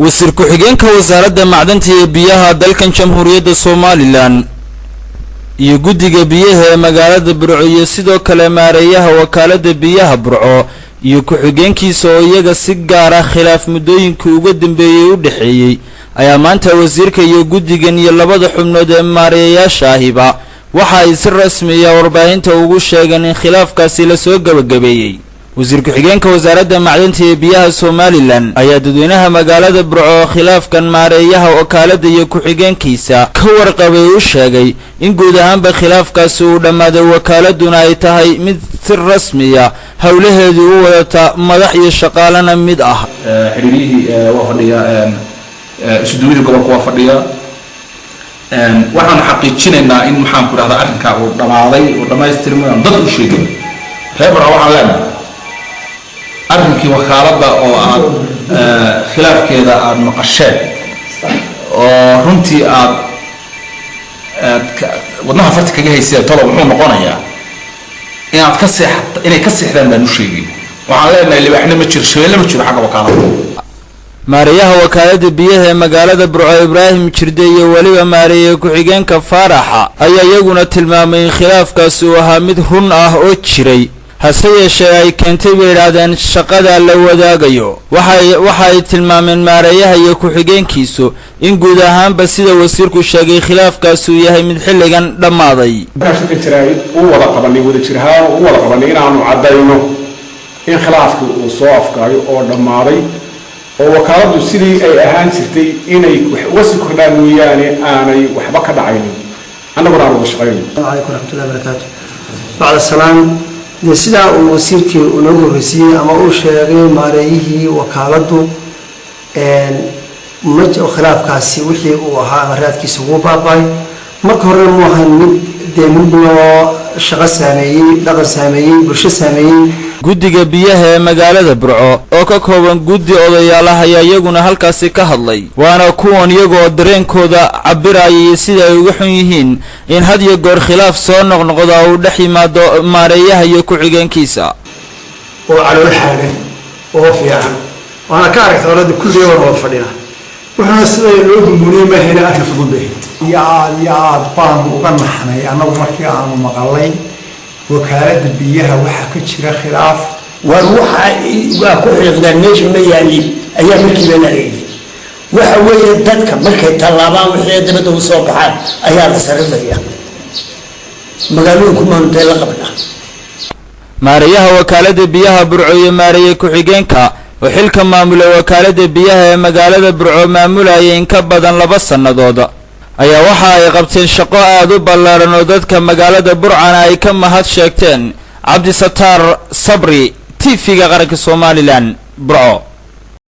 Wasiir ku-xigeenka Wasaaradda Macdanta iyo Biyaha dalkan Jamhuuriyadda Somaliland iyo guddiga biyaha ee magaalada Burco, iyo sidoo kale maareeyaha Wakaaladda Biyaha Burco iyo ku-xigeenkiisa, oo iyaga si gaara khilaaf muddooyinkii uga dambeeyey u dhexeeyey, ayaa maanta wasiirka iyo guddigan iyo labada xubnood ee maareeyayaasha ahiba waxa ay si rasmiya warbaahinta ugu sheegeen in khilaafkaasi lasoo gebagabeeyey. Wasiir ku-xigeenka Wasaaradda Macdanta iyo Biyaha Somaliland ayaa dadweynaha magaalada Burco oo khilaafkan maareeyaha wakaaladda iyo ku-xigeenkiisa ka warqabay u sheegay in guud ahaanba khilaafkaasi uu dhammaaday, wakaaladuna ay tahay mid si rasmiya howlaheedu u wadata, madax iyo shaqaalena mid ah. Xiriiryihii waa fadhiyaa, isuduwihii gobolka waa fadhiyaa. Waxaanu xaqiijinaynaa in, maxaan ku dhahdaa, arrinkaa uu dhamaaday, uu dhammaystirmay, aan dad u sheegin. Reer Burco waxaan leenahay, arrinkii wakaaladda oo aad khilaafkeeda aada maqasheen oo runtii aad wadnaha farta kaga hayseen, tolo muxuu noqonayaa, inaad ka seexat inay ka seexdaan baan u sheegin. Waxaan leenahay, libaaxna ma jiro, shabeelle ma jiro xagga wakaaladda. Maareeyaha Wakaaladda Biyaha ee magaalada Burco, Ibraahim Jirde, iyo weliba maareeye ku-xigeenka Faaraxa ayaa iyaguna tilmaamay in khilaafkaasi uu ahaa mid run ah oo jiray, hase yeeshee ay keentay, bay idhaahdeen, shaqada la wadaagayo. Waxa ay tilmaameen maareeyaha iyo ku-xigeenkiisu in guud ahaanba, sida wasiirku sheegay, khilaafkaasi uu yahay mid xilligan dhammaaday. Shirka jaraa'id u wada qabanay, wada jirahaan u wada qabanay, inaanu caddayno in khilaafkii uu soo afkaayo oo dhammaaday, oo wakaaladdu sidii ay ahaan jirtay inay wax uga sii kordhaan mooyaane aanay waxba ka dhacaynin, annaguna aan wada shaqayno. Alaykum waraxmatullahi barakaatu. Bacda salaam, dee sidaa uu wasiirkii uu noogu horreysiiyey ama uu sheegay maareeyihii wakaaladdu, ma khilaafkaasi wixii uu ahaa ama raadkiisa wuu baaba'ay. Marka horena mu ahayn mid dee mid loo shaqo saameeyey, dhaqan saameeyey, bulsho saameeyey. Guddiga biyaha ee magaalada Burco oo ka kooban guddi odayaalaha ayaa iyaguna halkaasi ka hadlay, waana kuwan iyagoo dareenkooda cabiraya iyo sida ay uga xun yihiin in had iyo goor khilaaf soo noqnoqda uu dhex yimaado maareeyaha iyo ku-xigeenkiisa. Oo calool xaagan oo fiican waana ka aragta olada kulliga waan wada fadhinaa, wuxuuna sida loo gumbuuniyey maahayna arrin fudud bay ahayd. Iyo aad iyo aad baanu uga naxnay annagu markii aanu maqalay Wakaaladda Biyaha waxaa ka jira khilaaf. War waxa waa ku xiiqdaan meesha ma yaalin ayaa markiiba la eegay. Waxa weeye, dadka markay tallaabaan wixii dabadda u soo baxaan ayaa la sarifaya. Magaalooyinku maanu dee la qabnaa. Maareeyaha Wakaaladda Biyaha Burco iyo maareeye ku-xigeenka oo xilka maamula Wakaaladda Biyaha ee magaalada Burco maamulayay in ka badan 2 sannadood ayaa waxa ay qabteen shaqo aada u ballaadhan oo dadka magaalada Burcana ay ka mahad sheegteen. Cabdisataar Sabri, TV-ga Qaranka Somaliland, Burco.